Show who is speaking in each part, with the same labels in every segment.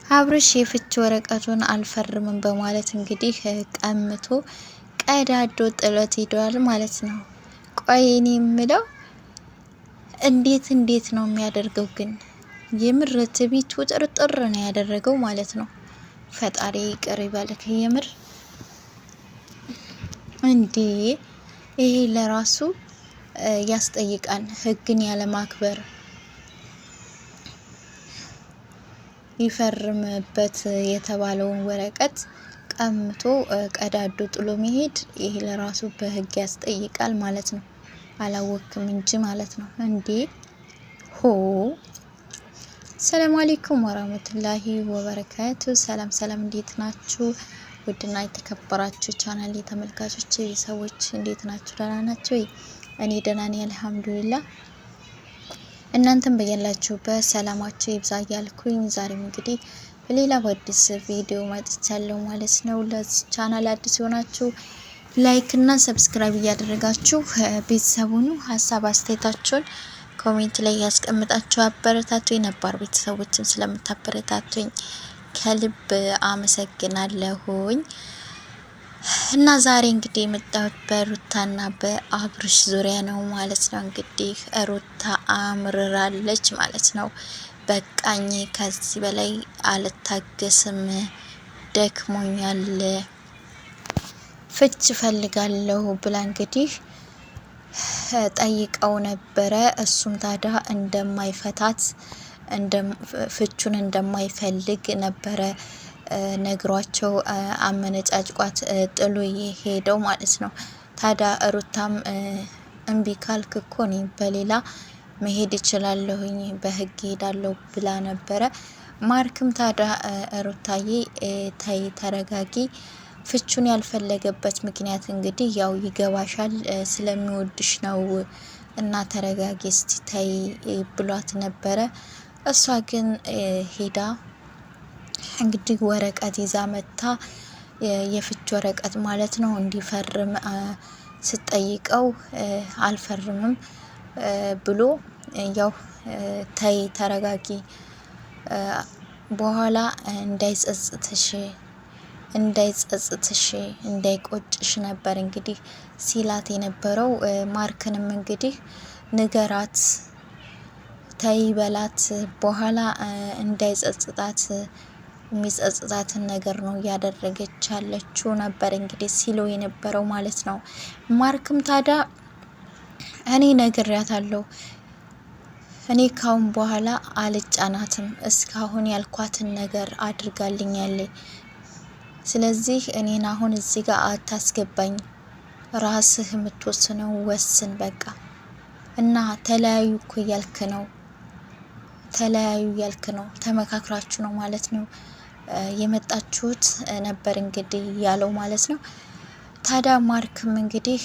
Speaker 1: አብርሽ የፍች ወረቀቱን አልፈርምም በማለት እንግዲህ ቀምቶ ቀዳዶ ጥሎት ሄደዋል ማለት ነው። ቆይ እኔ የምለው እንዴት እንዴት ነው የሚያደርገው ግን? የምር ትቢቱ ጥርጥር ነው ያደረገው ማለት ነው። ፈጣሪ ይቅር ይበልክ። የምር እንዴ ይሄ ለራሱ ያስጠይቃል። ህግን ያለማክበር ይፈርምበት የተባለውን ወረቀት ቀምቶ ቀዳዶ ጥሎ መሄድ ይሄ ለራሱ በህግ ያስጠይቃል ማለት ነው። አላወክም እንጂ ማለት ነው። እንዴ ሆ ሰላም አለይኩም ወራህመቱላሂ ወበረካቱ። ሰላም ሰላም፣ እንዴት ናችሁ? ውድና የተከበራችሁ ቻናል ተመልካቾች ሰዎች እንዴት ናችሁ? ደህና ናችሁ? እኔ ደህና ነኝ አልሐምዱሊላህ። እናንተም በያላችሁበት ሰላማችሁ ይብዛ እያልኩኝ ዛሬም እንግዲህ በሌላ በአዲስ ቪዲዮ መጥቻለሁ ማለት ነው። ለዚህ ቻናል አዲስ የሆናችሁ like እና subscribe እያደረጋችሁ ቤተሰቡን ሀሳብ አስተያየታችሁን comment ላይ ያስቀምጣችሁ አበረታቱኝ። ነባር ቤተሰቦችም ስለምታበረታቱኝ ከልብ አመሰግናለሁኝ። እና ዛሬ እንግዲህ የመጣሁት በሩታና በአብርሽ ዙሪያ ነው ማለት ነው። እንግዲህ ሩታ አምርራለች ማለት ነው። በቃኝ፣ ከዚህ በላይ አልታገስም፣ ደክሞኛል፣ ፍች ፈልጋለሁ ብላ እንግዲህ ጠይቀው ነበረ። እሱም ታዲያ እንደማይፈታት ፍቹን እንደማይፈልግ ነበረ ነግሯቸው አመነጫጭቋት ጥሎ የሄደው ማለት ነው። ታዲያ ሩታም እምቢ ካልክ እኮ እኔ በሌላ መሄድ እችላለሁኝ በህግ ሄዳለሁ ብላ ነበረ። ማርክም ታዲያ ሩታዬ ተይ ተረጋጊ፣ ፍቹን ያልፈለገበት ምክንያት እንግዲህ ያው ይገባሻል ስለሚወድሽ ነው እና ተረጋጊ እስቲ ተይ ብሏት ነበረ። እሷ ግን ሄዳ እንግዲህ ወረቀት ይዛ መታ የፍች ወረቀት ማለት ነው እንዲፈርም ስትጠይቀው አልፈርምም ብሎ ያው ተይ ተረጋጊ፣ በኋላ እንዳይጸጽትሽ እንዳይጸጽትሽ እንዳይቆጭሽ ነበር እንግዲህ ሲላት የነበረው። ማርክንም እንግዲህ ንገራት፣ ተይ በላት፣ በኋላ እንዳይጸጽታት የሚጸጽታትን ነገር ነው እያደረገች ያለችው ነበር እንግዲህ ሲለው የነበረው ማለት ነው። ማርክም ታዲያ እኔ ነግሬያታለሁ፣ እኔ ካሁን በኋላ አልጫናትም፣ እስካሁን ያልኳትን ነገር አድርጋልኛለች። ስለዚህ እኔን አሁን እዚህ ጋር አታስገባኝ፣ ራስህ የምትወስነው ወስን በቃ። እና ተለያዩ እኮ እያልክ ነው፣ ተለያዩ እያልክ ነው፣ ተመካክራችሁ ነው ማለት ነው የመጣችሁት ነበር እንግዲህ ያለው ማለት ነው። ታዲያ ማርክም እንግዲህ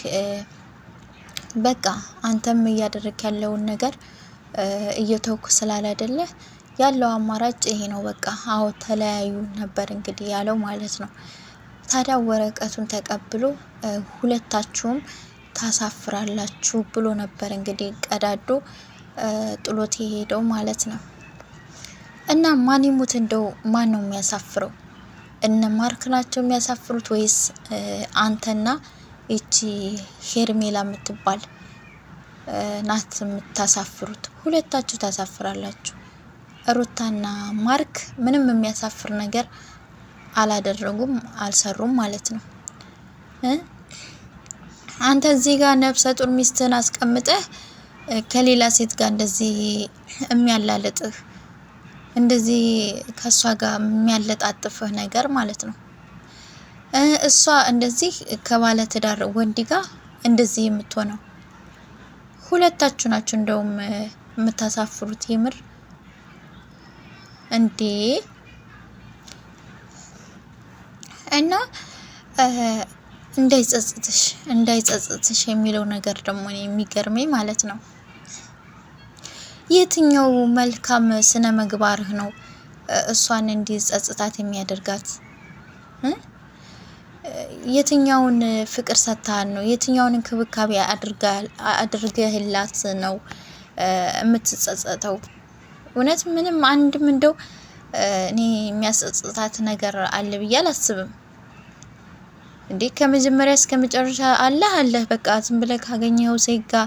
Speaker 1: በቃ አንተም እያደረግ ያለውን ነገር እየተውኩ ስላለ አይደለ ያለው አማራጭ ይሄ ነው፣ በቃ አዎ ተለያዩ ነበር እንግዲህ ያለው ማለት ነው። ታዲያ ወረቀቱን ተቀብሎ ሁለታችሁም ታሳፍራላችሁ ብሎ ነበር እንግዲህ ቀዳዶ ጥሎት የሄደው ማለት ነው። እና ማን ይሙት እንደው ማን ነው የሚያሳፍረው? እነ ማርክ ናቸው የሚያሳፍሩት ወይስ አንተና ይቺ ሄርሜላ የምትባል ናት የምታሳፍሩት? ሁለታችሁ ታሳፍራላችሁ። ሩታና ማርክ ምንም የሚያሳፍር ነገር አላደረጉም፣ አልሰሩም ማለት ነው። አንተ እዚህ ጋር ነፍሰ ጡር ሚስትህን አስቀምጠህ ከሌላ ሴት ጋር እንደዚህ የሚያላለጥህ እንደዚህ ከእሷ ጋር የሚያለጣጥፍህ ነገር ማለት ነው። እሷ እንደዚህ ከባለ ትዳር ወንድ ጋር እንደዚህ የምትሆነው ሁለታችሁ ናችሁ። እንደውም የምታሳፍሩት የምር እንዴ! እና እንዳይጸጽትሽ እንዳይጸጽትሽ የሚለው ነገር ደግሞ የሚገርመኝ ማለት ነው። የትኛው መልካም ስነ ምግባርህ ነው እሷን እንዲጸጽታት የሚያደርጋት? የትኛውን ፍቅር ሰጥተሃል ነው? የትኛውን እንክብካቤ አድርገህላት ነው የምትጸጸተው? እውነት ምንም አንድም እንደው እኔ የሚያስጸጽታት ነገር አለ ብዬ አላስብም። እንዴ ከመጀመሪያ እስከ መጨረሻ አለህ አለህ በቃ ዝም ብለህ ካገኘኸው ሴት ጋር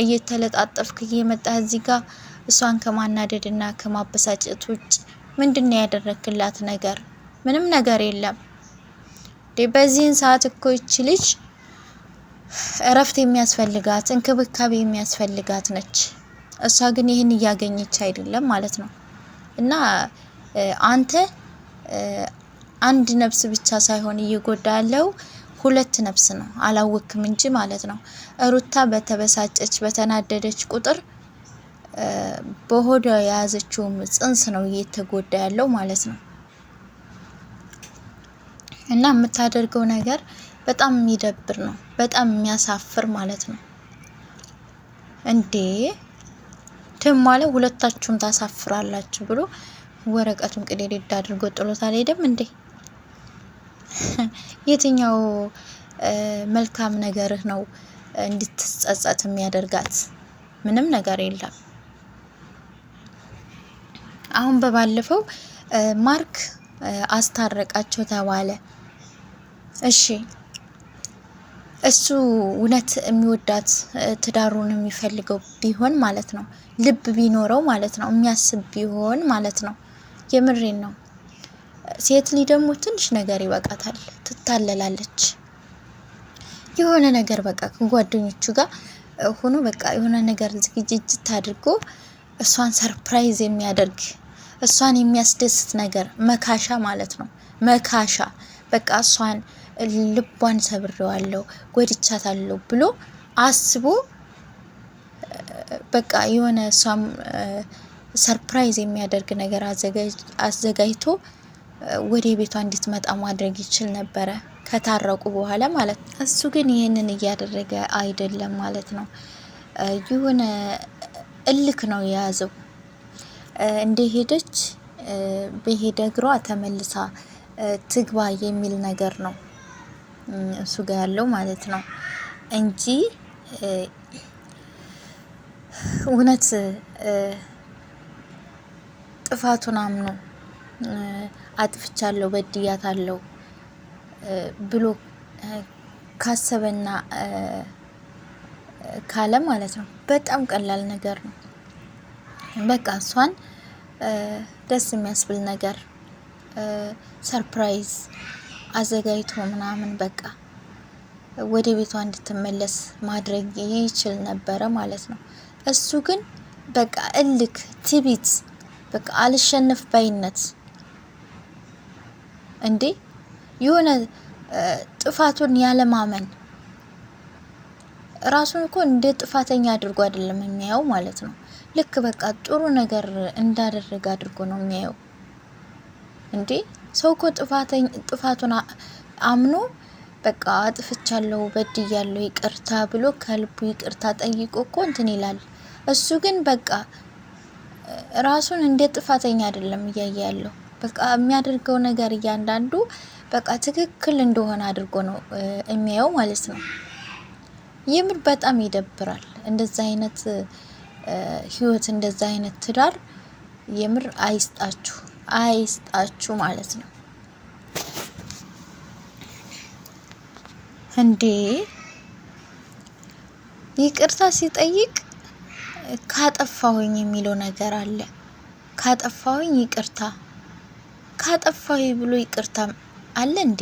Speaker 1: እየተለጣጠፍክ እየመጣህ እዚህ ጋር እሷን ከማናደድና ከማበሳጨት ውጭ ምንድን ነው ያደረክላት ነገር? ምንም ነገር የለም። እንዴ በዚህን ሰዓት እኮ ይቺ ልጅ እረፍት የሚያስፈልጋት እንክብካቤ የሚያስፈልጋት ነች። እሷ ግን ይህን እያገኘች አይደለም ማለት ነው። እና አንተ አንድ ነፍስ ብቻ ሳይሆን እየጎዳ ያለው ሁለት ነፍስ ነው። አላወክም እንጂ ማለት ነው። ሩታ በተበሳጨች በተናደደች ቁጥር በሆዷ የያዘችውም ጽንስ ነው እየተጎዳ ያለው ማለት ነው። እና የምታደርገው ነገር በጣም የሚደብር ነው። በጣም የሚያሳፍር ማለት ነው። እንዴ ትም አለ ሁለታችሁም ታሳፍራላችሁ ብሎ ወረቀቱን ቅዴድ አድርጎ ጥሎታል። ሄደም እንዴ የትኛው መልካም ነገርህ ነው እንድትጸጸት የሚያደርጋት? ምንም ነገር የለም። አሁን በባለፈው ማርክ አስታረቃቸው ተባለ። እሺ እሱ እውነት የሚወዳት ትዳሩን የሚፈልገው ቢሆን ማለት ነው፣ ልብ ቢኖረው ማለት ነው፣ የሚያስብ ቢሆን ማለት ነው። የምሬን ነው። ሴት ልጅ ደግሞ ትንሽ ነገር ይበቃታል፣ ትታለላለች። የሆነ ነገር በቃ ከጓደኞቹ ጋር ሆኖ በቃ የሆነ ነገር ዝግጅት አድርጎ እሷን surprise የሚያደርግ እሷን የሚያስደስት ነገር መካሻ ማለት ነው። መካሻ በቃ እሷን ልቧን ሰብሬዋለሁ፣ ጎድቻታለሁ ብሎ አስቦ በቃ የሆነ እሷም surprise የሚያደርግ ነገር አዘጋጅቶ ወደ ቤቷ እንድትመጣ ማድረግ ይችል ነበረ ከታረቁ በኋላ ማለት ነው። እሱ ግን ይህንን እያደረገ አይደለም ማለት ነው። የሆነ እልክ ነው የያዘው። እንደሄደች በሄደ እግሯ ተመልሳ ትግባ የሚል ነገር ነው እሱ ጋር ያለው ማለት ነው እንጂ እውነት ጥፋቱን አምኖ አጥፍቻለሁ፣ በድያታለሁ ብሎ ካሰበና ካለ ማለት ነው በጣም ቀላል ነገር ነው። በቃ እሷን ደስ የሚያስብል ነገር surprise አዘጋጅቶ ምናምን በቃ ወደ ቤቷ እንድትመለስ ማድረግ ይችል ነበረ ማለት ነው። እሱ ግን በቃ እልክ፣ ትቢት፣ በቃ አልሸነፍ ባይነት እንዴ የሆነ ጥፋቱን ያለማመን ራሱን እኮ እንደ ጥፋተኛ አድርጎ አይደለም የሚያየው ማለት ነው። ልክ በቃ ጥሩ ነገር እንዳደረገ አድርጎ ነው የሚያየው። እንዴ ሰው እኮ ጥፋቱን አምኖ በቃ አጥፍቻለሁ፣ በድያለሁ፣ ይቅርታ ብሎ ከልቡ ይቅርታ ጠይቆ እኮ እንትን ይላል። እሱ ግን በቃ ራሱን እንደ ጥፋተኛ አይደለም እያየ ያለው። በቃ የሚያደርገው ነገር እያንዳንዱ በቃ ትክክል እንደሆነ አድርጎ ነው የሚያየው ማለት ነው። የምር በጣም ይደብራል። እንደዛ አይነት ህይወት እንደዛ አይነት ትዳር የምር አይስጣችሁ አይስጣችሁ ማለት ነው። እንዴ ይቅርታ ሲጠይቅ ካጠፋሁኝ የሚለው ነገር አለ። ካጠፋሁኝ ይቅርታ ካጠፋሁኝ ብሎ ይቅርታ አለ እንዴ?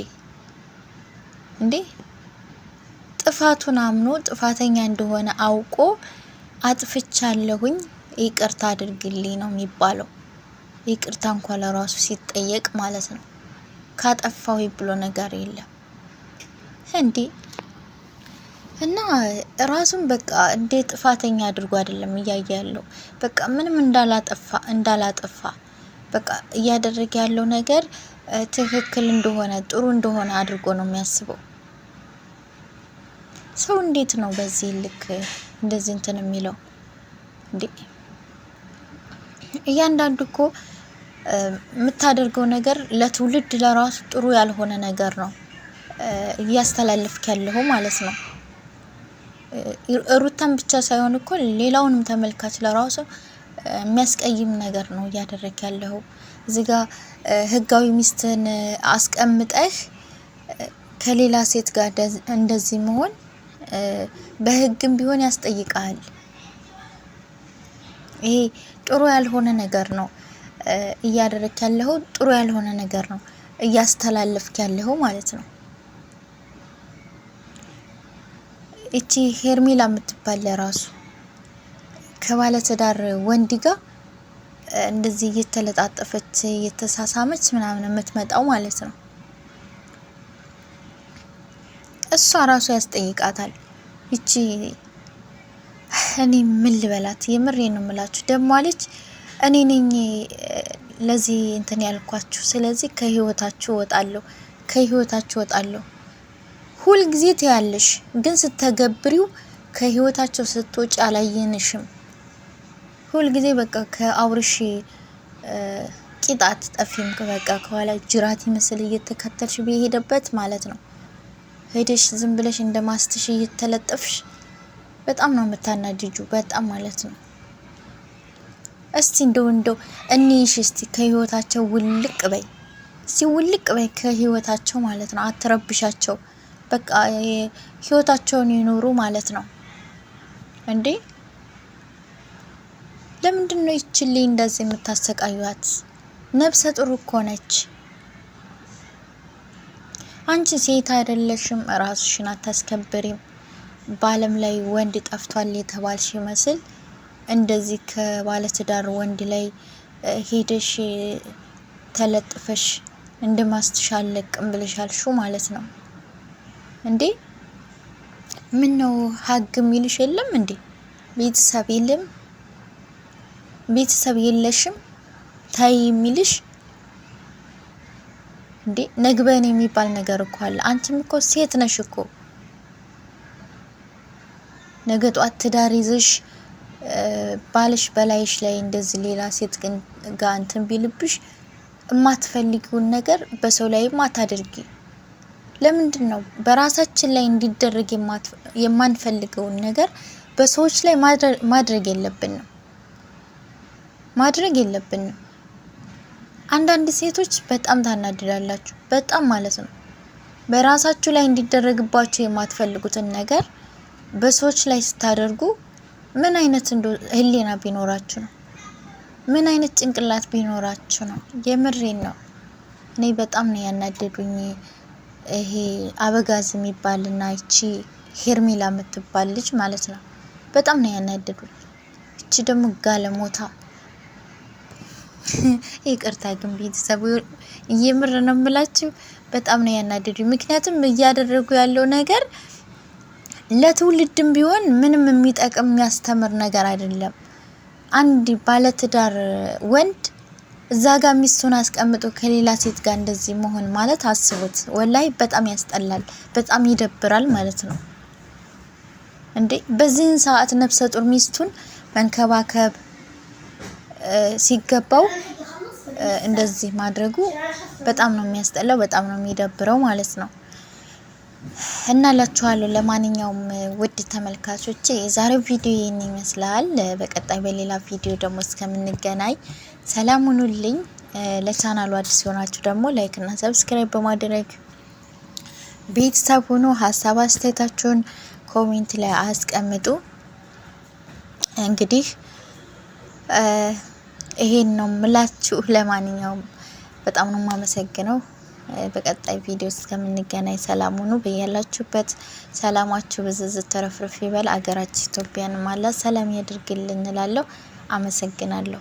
Speaker 1: እንዴ ጥፋቱን አምኖ ጥፋተኛ እንደሆነ አውቆ አጥፍቻለሁኝ ይቅርታ አድርግልኝ ነው የሚባለው። ይቅርታ እንኳ ለራሱ ሲጠየቅ ማለት ነው። ካጠፋሁ ብሎ ነገር የለም እንዴ። እና ራሱን በቃ እንደ ጥፋተኛ አድርጎ አይደለም እያየ ያለው፣ በቃ ምንም እንዳላጠፋ እንዳላጠፋ በቃ እያደረገ ያለው ነገር ትክክል እንደሆነ ጥሩ እንደሆነ አድርጎ ነው የሚያስበው። ሰው እንዴት ነው በዚህ ልክ እንደዚህ እንትን የሚለው እንዴ? እያንዳንዱ እኮ የምታደርገው ነገር ለትውልድ ለራሱ ጥሩ ያልሆነ ነገር ነው እያስተላለፍክ ያለው ማለት ነው። ሩታን ብቻ ሳይሆን እኮ ሌላውንም ተመልካች ለራሱ የሚያስቀይም ነገር ነው እያደረግ ያለው። እዚህ ጋር ህጋዊ ሚስትን አስቀምጠህ ከሌላ ሴት ጋር እንደዚህ መሆን በህግም ቢሆን ያስጠይቃል። ይሄ ጥሩ ያልሆነ ነገር ነው እያደረክ ያለው፣ ጥሩ ያልሆነ ነገር ነው እያስተላለፍክ ያለው ማለት ነው። እቺ ሄርሜላ የምትባል ለራሱ ከባለትዳር ወንድ ጋር እንደዚህ እየተለጣጠፈች እየተሳሳመች ምናምን የምትመጣው ማለት ነው። እሷ ራሱ ያስጠይቃታል። ይቺ እኔ ምን ልበላት? የምሬ ነው የምላችሁ። ደግሞ አለች እኔ ነኝ ለዚህ እንትን ያልኳችሁ፣ ስለዚህ ከህይወታችሁ እወጣለሁ፣ ከህይወታችሁ እወጣለሁ። ሁልጊዜ ትያለሽ፣ ግን ስተገብሪው ከህይወታቸው ስትወጪ አላየንሽም። ሁልጊዜ በቃ ከአብርሽ ቂጥ አትጠፊም። በቃ ከኋላ ጅራት ይመስል እየተከተልሽ ቢሄደበት ማለት ነው። ሄደሽ ዝም ብለሽ እንደማስትሽ እየተለጠፍሽ በጣም ነው የምታናድጁ፣ በጣም ማለት ነው። እስቲ እንደው እንደው እንይሽ እስቲ ከህይወታቸው ውልቅ በይ፣ እስቲ ውልቅ በይ ከህይወታቸው ማለት ነው። አትረብሻቸው፣ በቃ ህይወታቸውን ይኖሩ ማለት ነው እንዴ። ለምንድን ነው ይችልኝ እንደዚህ የምታሰቃዩት? ነብሰ ጡር እኮ ነች። አንቺ ሴት አይደለሽም፣ ራስሽን አታስከብሪም። በዓለም ላይ ወንድ ጠፍቷል የተባልሽ ይመስል እንደዚህ ከባለትዳር ወንድ ላይ ሄደሽ ተለጥፈሽ እንደማስትሽ አለቅም ብለሻልሹ ማለት ነው እንዴ? ምን ነው ሀግ የሚልሽ የለም እንዴ? ቤተሰብ የለም? ቤተሰብ የለሽም? ታይ የሚልሽ እንዴ? ነግበን የሚባል ነገር እኮ አለ። አንቺም እኮ ሴት ነሽ እኮ። ነገ ጧት ትዳር ይዘሽ ባልሽ በላይሽ ላይ እንደዚህ ሌላ ሴት ጋር እንትን ቢልብሽ የማትፈልጊውን ነገር በሰው ላይም አታድርጊ። ለምንድን ነው በራሳችን ላይ እንዲደረግ የማንፈልገውን ነገር በሰዎች ላይ ማድረግ የለብንም ማድረግ የለብንም። አንዳንድ ሴቶች በጣም ታናድዳላችሁ፣ በጣም ማለት ነው። በራሳችሁ ላይ እንዲደረግባችሁ የማትፈልጉትን ነገር በሰዎች ላይ ስታደርጉ ምን አይነት ህሊና ቢኖራችሁ ነው? ምን አይነት ጭንቅላት ቢኖራችሁ ነው? የምሬን ነው። እኔ በጣም ነው ያናደዱኝ። ይሄ አበጋዝ የሚባልና ይቺ ሄርሜላ የምትባል ልጅ ማለት ነው። በጣም ነው ያናደዱኝ። ይቺ ደግሞ ጋለሞታ ይቅርታ ግን ቤተሰብ የምር ነው የምላችሁ፣ በጣም ነው ያናደዱኝ። ምክንያቱም እያደረጉ ያለው ነገር ለትውልድም ቢሆን ምንም የሚጠቅም የሚያስተምር ነገር አይደለም። አንድ ባለትዳር ወንድ እዛ ጋር ሚስቱን አስቀምጦ ከሌላ ሴት ጋር እንደዚህ መሆን ማለት አስቡት። ወላይ በጣም ያስጠላል፣ በጣም ይደብራል ማለት ነው። እንዴ በዚህን ሰዓት ነፍሰ ጡር ሚስቱን መንከባከብ ሲገባው እንደዚህ ማድረጉ በጣም ነው የሚያስጠላው፣ በጣም ነው የሚደብረው ማለት ነው። እና ላችኋለሁ። ለማንኛውም ውድ ተመልካቾቼ የዛሬው ቪዲዮ ይህን ይመስላል። በቀጣይ በሌላ ቪዲዮ ደግሞ እስከምንገናኝ ሰላም ሁኑልኝ። ለቻናሉ አዲስ የሆናችሁ ደግሞ like እና subscribe በማድረግ ቤተሰብ ሁኑ። ሀሳብ አስተያየታችሁን comment ላይ አስቀምጡ። እንግዲህ ይሄን ነው ምላችሁ። ለማንኛውም በጣም ነው የማመሰግነው። በቀጣይ ቪዲዮ እስከምንገናኝ ሰላም ሁኑ። በያላችሁበት ሰላማችሁ ብዝዝ ተረፍርፍ ይበል። አገራችን ኢትዮጵያን ማላ ሰላም ያድርግልን እላለሁ። አመሰግናለሁ።